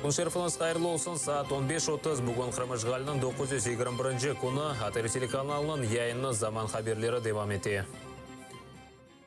Kün şerifiñiz hayırlı olsun, saat 15:30, bugün Qırım işğaliniñ 921 künü, ATR telekanalınıñ yayını Zaman haberleri devam ete.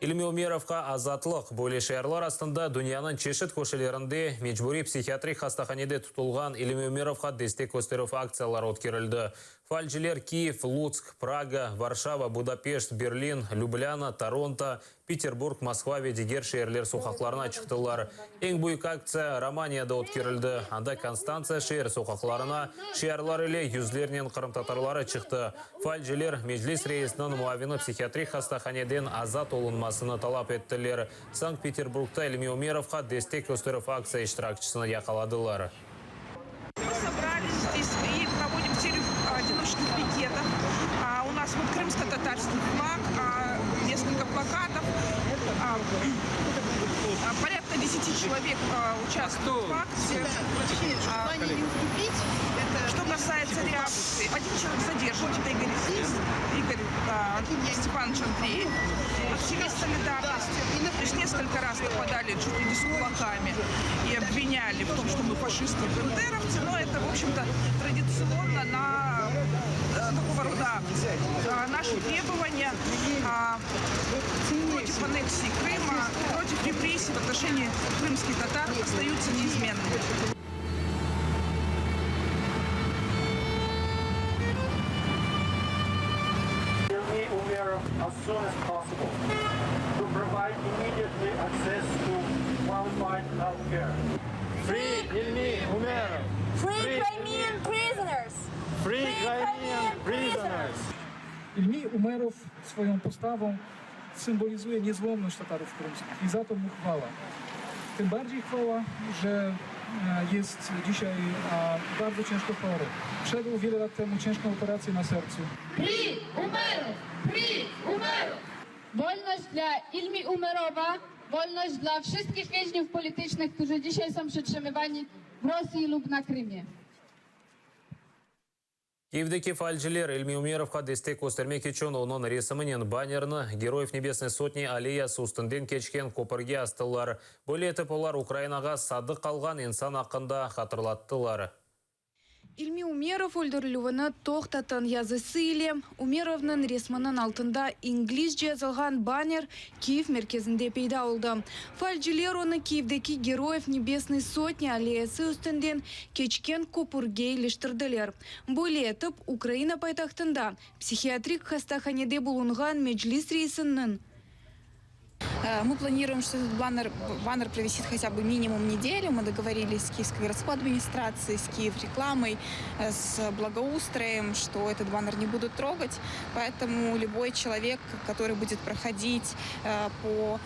İlmi Umerovqa azatlıq! Böyle şiarlar astında dünyanıñ çeşit köşelerinde mecburiy psihiatrik hastahanede tutulğan İlmi Umerovqa destek kösterüv aktsiyaları ötkerildi. Faalciler Kiyev, Lutsk, Praga, Varşava, Budapeşt, Berlin, Lüblâna, Toronto, Peterburg, Moskva ve diger şeerler soqaqlarına çıqtılar. Eñ büyük aktsiya Romaniyada ötkerildi, anda Konstantsiya şeer soqaqlarına şiarlar ile yüzlernen qırımtatarları çıqtı. Faalciler Meclis reisiniñ muavini psihiatrik hastahaneden azat olunmasını talap ettiler. Sankt-Peterburgda İlmi Umerovqa destek kösterüv aktsiya iştirakçisini yaqaladılar. Мы собрались здесь и проводим серию одиночных пикетов. У нас вот крымско-татарский флаг, несколько плакатов. Порядка десяти человек участвуют в акции. Что касается реакции, один человек задержан, это Игорь, Игорь Степанович Андреев, активист солидарности. То есть несколько раз нападали чуть ли не с кулаками и обвиняли в том, что мы фашисты и бандеровцы, но это, в общем-то, традиционно на э, такого рода э, наши требования против аннексии Крыма, против репрессий в отношении крымских татар остаются неизменными. Ilmi Umerov as soon as possible, to provide immediately access to qualified health care. Free Ilmi Umerov! Free Crimean prisoners! Free Crimean prisoners! Ilmi Umerov swoją postawą symbolizuje niezłomność Tatarów krymskich i za to mu chwała. Tym bardziej chwała, że jest dzisiaj bardzo ciężko chory. Przebył wiele lat temu ciężką operację na sercu. Free Umerov! Free Umerov! Wolność dla Ilmi Umerowa, wolność dla wszystkich więźniów politycznych, którzy dzisiaj są przetrzymywani w Rosji lub na Krymie. Kyivdeki faalciler İlmi Umerovqa destek köstermek içün onıñ resiminen bannerni Geroyev Nebesnıy Sotni alleyası üstünden keçken köpürge astılar. Böyle etip olar Ukrainağa sadıq qalğan insan aqqında hatırlattılar. İlmi Umerov öldürilüvini toqtatıñ yazısı ile Umerovnıñ resminiñ altında inglizce yazılğan banner Kyiv merkezinde peyda oldı. Faalciler onı Kyivdeki Geroyev Nebesnıy Sotni alleyası üstünden keçken köpürge iliştirdiler. Böyle etip, Ukraina paytahtında psihiatrik hastahanede bulunğan Meclis reisiniñ Мы планируем, что этот баннер, баннер провисит хотя бы минимум неделю. Мы договорились с Киевской городской администрацией, с Киев рекламой, с благоустроем, что этот баннер не будут трогать. Поэтому любой человек, который будет проходить по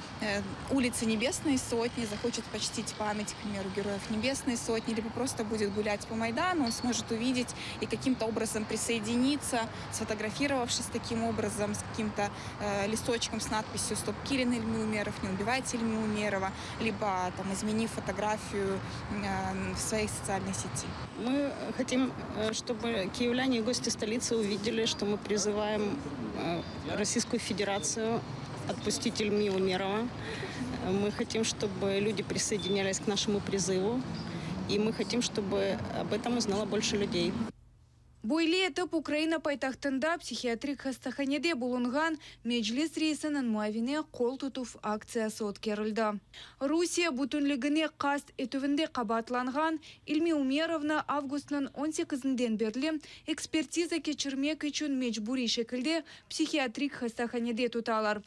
улице Небесной Сотни, захочет почтить память, к примеру, героев Небесной Сотни, либо просто будет гулять по Майдану, он сможет увидеть и каким-то образом присоединиться, сфотографировавшись таким образом, с каким-то э, листочком с надписью «Стоп Кирин Ильми Умеров», «Не убивайте Ильми Умерова», либо там, изменив фотографию э, в своей социальной сети. Мы хотим, э, чтобы киевляне и гости столицы увидели, что мы призываем э, Российскую Федерацию отпустить Ильми Умерова. Мы хотим, чтобы люди присоединялись к нашему призыву. И мы хотим, чтобы об этом узнало больше людей. Böyle etip Ukraina paytahtında psihiatrik hastahanede bulunğan Meclis reisiniñ muavine qol tutuv aktsiyası ötkerildi. Rusiye bütünligine qast etüvinde qabaatlanğan İlmi Umerovnı avgustnıñ on sekizinden berli ekspertiza keçirmek içün mecburiy şekilde psihiatrik hastahanede tutalar.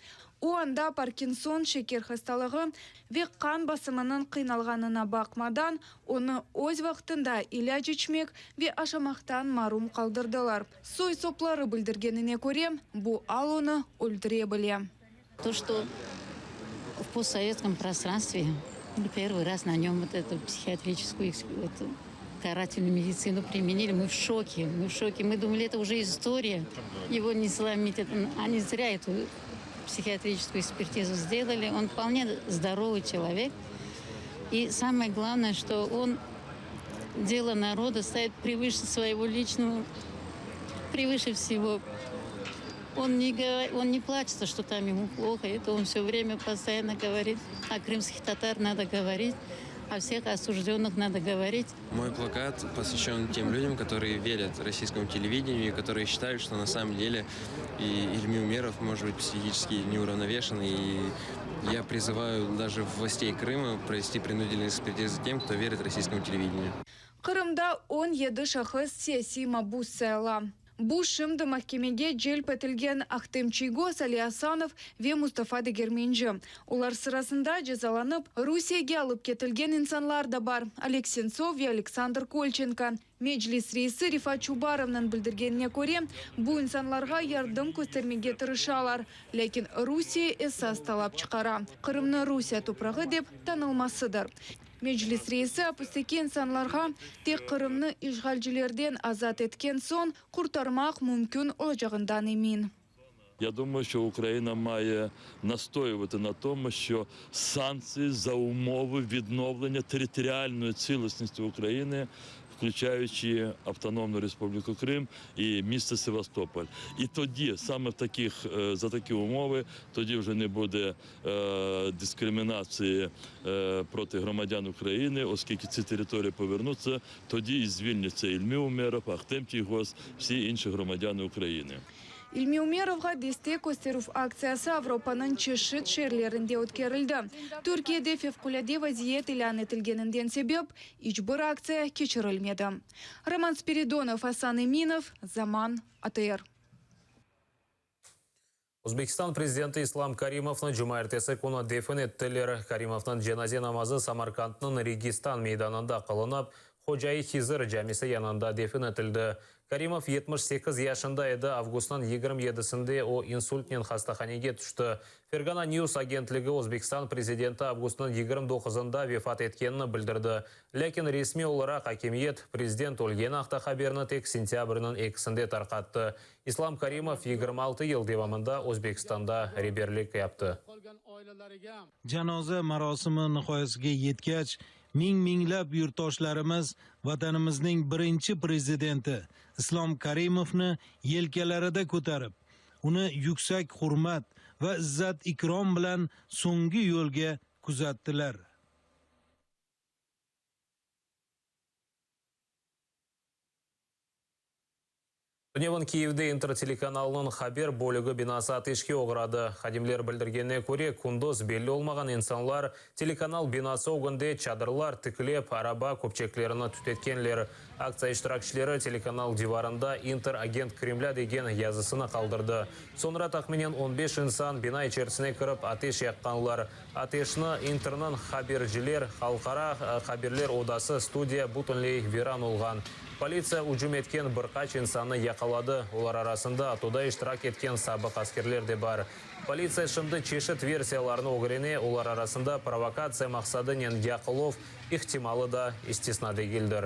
O anda Parkinson, şeker hastalığı ve qan basımınıñ qıynalğanına baqmadan, onı öz vaqtında ilâc içmek ve aşamaqtan marum qaldırdılar. Soy-sopları bildirgenine köre, bu al onı öldüre bile. То, что в постсоветском пространстве первый раз на нем вот эту психиатрическую эту карательную медицину применили, мы в шоке, мы в шоке. Мы думали, это уже история, его не сломить. Это, они зря эту психиатрическую экспертизу сделали. Он вполне здоровый человек. И самое главное, что он дело народа ставит превыше своего личного, превыше всего. Он не, он не плачется, что там ему плохо. Это он все время постоянно говорит. О крымских татар надо говорить. О всех осужденных надо говорить. Мой плакат посвящен тем людям, которые верят российскому телевидению и которые считают, что на самом деле и Ильми Умеров может быть психически неуравновешен. И я призываю даже властей Крыма провести принудительные экспертизы тем, кто верит российскому телевидению. Qırımda 17 şahıs siyasiy mabus sayıla. Bu, şimdi mahkemege celp etilgen Ahtem Çiygoz, Ali Asanov ve Mustafa Degermenci. Olar sırasında cezalanıp, Rusiyege alıp ketilgen insanlar da bar, Oleg Sentsov ve Aleksandr Kolçenko. Meclis reisi Refat Çubarovnıñ bildirgenine köre, bu insanlarğa yardım köstermege tırışalar, lâkin Rusiye esas talap çıqara, Qırımnı Rusiye toprağı dep tanılmasıdır. Meclis reisi apisteki insanlarğa tek Qırımnı işğalcilerden azat etken soñ qurtarmaq mümkün olacağından emin. Ya думаю, що Україна має настоювати на тому, що санкції за умови відновлення територіальної цілісності України, включаючи Автономну Республіку Крим і місто Севастополь. І тоді, саме в таких, е, за такі умови, тоді вже не буде е, дискримінації е, проти громадян України, оскільки ці території повернуться, тоді і звільняться Ільмі Умеров, Ахтем Чийгоз, всі інші громадяни України. İlmi Umerovğa destek kösterüv aktsiyası Avropanıñ çeşit şeerlerinde ötkerildi. Türkiyede fevqulâde vaziyet ilân etilgeninden sebep iç bir aktsiya keçirilmedi. Roman Spiridonov, Asan Eminov, Zaman, ATR. Özbekistan prezidenti İslam Karimovnı cumaertesi künü defin ettiler. Karimovnıñ cenaze namazı Samarkandnıñ Registan meydanında qılınıp, Hocai Hizr camisi yanında defin etildi. Karimov 78 yaşında edi, avgustnıñ 27-sinde o insultnen hastahanege tüşti. Fergana News agentligi Özbekistan prezidenti avgustnıñ 29-ında vefat etkenini bildirdi. Lâkin resmiy olaraq akimiyet, prezident ölgeni aqta haberni tek sentâbrniñ ekisinde tarqattı. İslam Karimov 26 yıl devamında Özbekistanda reberlik yaptı. Janoza marosimi nihoyasiga yetgach, ming-minglab yurtdoshlarimiz Vatanimizning birinchi Prezidenti Islom Karimovni yelkalarida ko'tarib, uni yuksak hurmat va izzat-ikrom bilan so'nggi yo'lga kuzatdilar. Tünevin Kiyevde İnter telekanalınıñ haber bölügi binası ateşke oğradı. Hadimler bildirgenine köre, kündüz belli olmağan insanlar telekanal binası ögünde çadırlar tiklep, araba köpçeklerini tütetkenler. Aktsiya iştirakçileri telekanal divarında İnter agent Kremlâ degen yazısını qaldırdı. Soñra tahminen on beş insan bina içerisine kirip ateş yaqqanlar. Ateşni İnterniñ haberciler, halqara haberler odası, studiya bütünley viran olğan. Politsiya ücüm etken bir qaç insannı yaqaladı, olar arasında ATOda iştirak etken sabıq askerler de bar. Politsiya şimdi çeşit versiyalarnı ögrene, olar arasında provokatsiya maqsadınen yaqıluv ihtimalı da istisna degildir.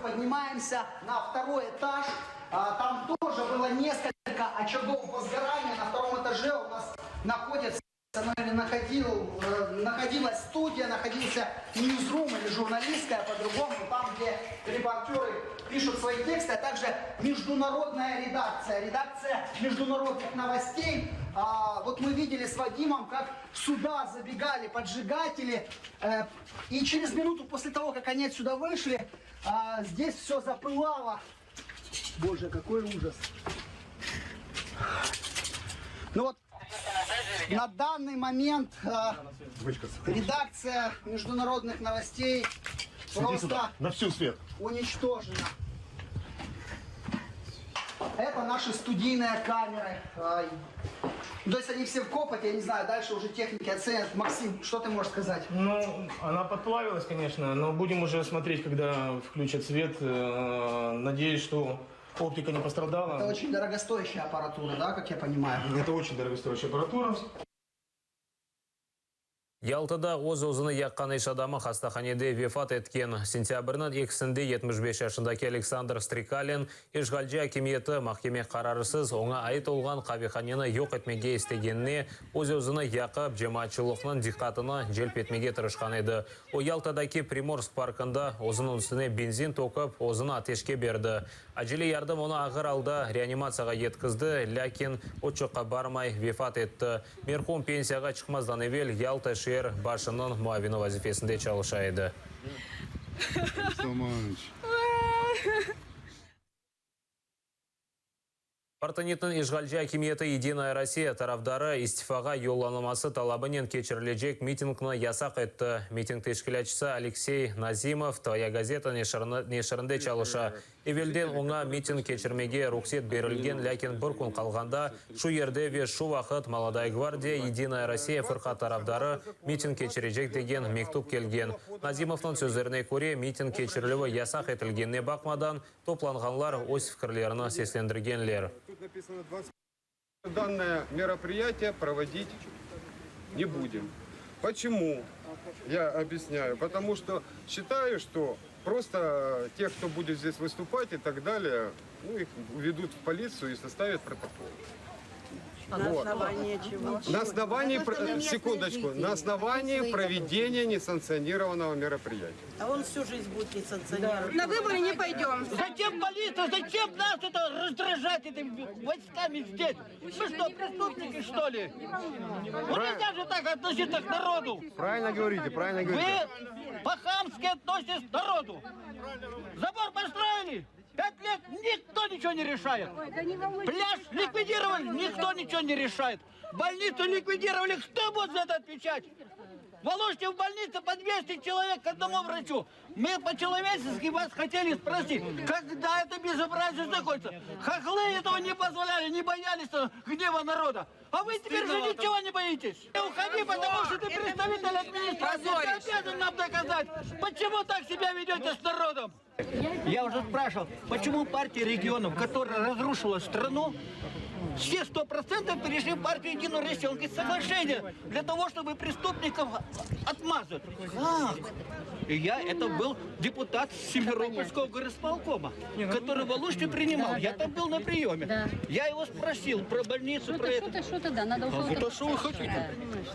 Поднимаемся на второй этаж. Там тоже было несколько очагов возгорания. На втором этаже у нас находится, ну или находил, находилась студия, находился ньюзрум или журналистская, по-другому, там, где репортеры пишут свои тексты, а также международная редакция, редакция международных новостей. А, вот мы видели с Вадимом, как сюда забегали поджигатели, э, и через минуту после того, как они отсюда вышли, а, здесь все запылало. Боже, какой ужас. Ну вот, на данный момент э, редакция международных новостей просто на всю свет. уничтожена. Это наши студийные камеры. То есть они все в копоти, я не знаю, дальше уже техники оценят. Максим, что ты можешь сказать? Ну, она подплавилась, конечно, но будем уже смотреть, когда включат свет. Э, надеюсь, что оптика не пострадала. Это очень дорогостоящая аппаратура, да, как я понимаю? Это очень дорогостоящая аппаратура. Yaltada öz-özüni yaqqan iş adamı hastahanede vefat etken. Sentâbrniñ ekisinde 75 yaşındaki Aleksandr Strikalin işğalci akimiyeti mahkeme qararısız oña ait olğan qavehaneni yoq etmege istegenine öz-özüni yaqıp, cemaatçılıqnıñ diqqatını celp etmege tırışqan edi. O, Yaltadaki Primorsk parkında özüniñ üstüne benzin tökip, özüni ateşke berdi. Acele yardım onı ağır alda reanimatsiyağa yetkizdi, lâkin o çoqqa barmay vefat etti. Merhum pensiyağa çıqmazdan evel Yalta şeer başınıñ muavini vazifesinde çalışa edi. Partenitniñ işğalci akimiyeti Yedinaya Rossiya tarafdarı istifağa yollanılması talabınen keçirilecek mitingni yasaq etti. Miting teşkilâtçısı Aleksey Nazimov Tvoya gazeta neşirinde çalışa. Evelden oña miting keçirmege ruhset berilgen, lâkin bir kün qalğanda şu yerde ve şu vaqıt Molodaya gvardiya, Yedinaya Rossiya fırqa tarafdarı miting keçirecek degen mektüp kelgen. Nazimovnıñ sözlerine köre, miting keçirilüvi yasaq etilgenine baqmadan, Toplanğanlar öz fikirlerini seslendirgenler. Данное мероприятие проводить не будем. Почему? Я объясняю. Потому что считаю, что просто тех, кто будет здесь выступать и так далее, ну, их уведут в полицию и составят протокол. А на Вот. основании чего? На основании, про- секундочку, на основании проведения несанкционированного мероприятия. А он всю жизнь будет несанкционированным. На выборы не пойдем. Зачем полиция? Зачем нас это раздражать этими войсками здесь? Мы что, преступники, что ли? Ну нельзя же так относиться к народу. Правильно говорите, правильно говорите. Вы по-хамски относитесь к народу. Забор построили. Пять лет никто ничего не решает. Пляж ликвидировали, никто ничего не решает. Больницу ликвидировали, кто будет за это отвечать? В Алуште в больнице по 200 человек к одному врачу. Мы по-человечески вас хотели спросить, когда это безобразие закончится. Хохлы этого не позволяли, не боялись гнева народа. А вы теперь же ничего не боитесь. Уходи, потому что ты представитель администрации. Ты обязан нам доказать, почему так себя ведете с народом. Я уже спрашивал, почему партия регионов, которая разрушила страну, все 100% перешли в партию Единую Россию. Он говорит, соглашение для того, чтобы преступников отмазать. Как? И я, это был депутат Симферопольского горисполкома, который в Алуште принимал. Я там был на приеме. Я его спросил про больницу, про это. Что-то, что-то, да, надо А вот, а что вы хотите?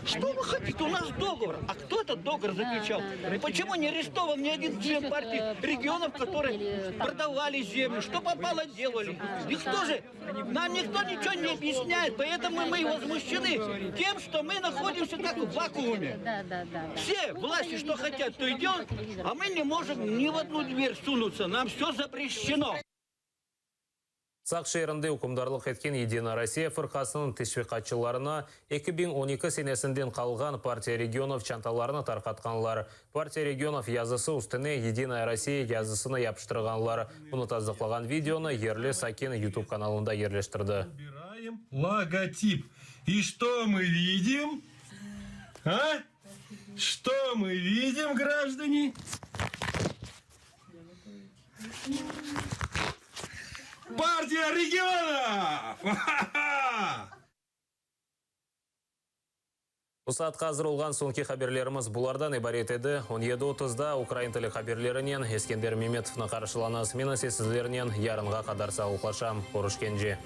Что вы хотите? У нас договор. А кто этот договор заключал? И почему не арестован ни один член партии регионов, которые продавали землю, что попало делали? Никто же, нам никто ничего не объясняет, поэтому мы и возмущены тем, что мы находимся как в вакууме. Да, да, да. Все власти что хотят, то и делают, а мы не можем ни в одну дверь сунуться, нам все запрещено. Saq şeerinde ükümdarlıq etken Yedinaya Rossiya fırqasınıñ teşviqatçılarına 2012 senesinden qalğan Partiya regionov çantalarını tarqatqanlar. Partiya regionov yazısı üstüne Yedinaya Rossiya yazısını yapıştırğanlar. Bunı tasdıqlağan videonı yerli sakin YouTube kanalında yerleştirdi. Логотип. И что мы видим? А? Что мы видим, граждане? Партия регионов! Ха-ха! Bu saatqa azır olğan soñki haberlerimiz bulardan ibaret edi. 17.30-da ukrain tili haberlerinen Eskender Memetovnı qarşılañız. Men ise sizlernen yarınğa qadar sağlıqlaşam. Körüşkence.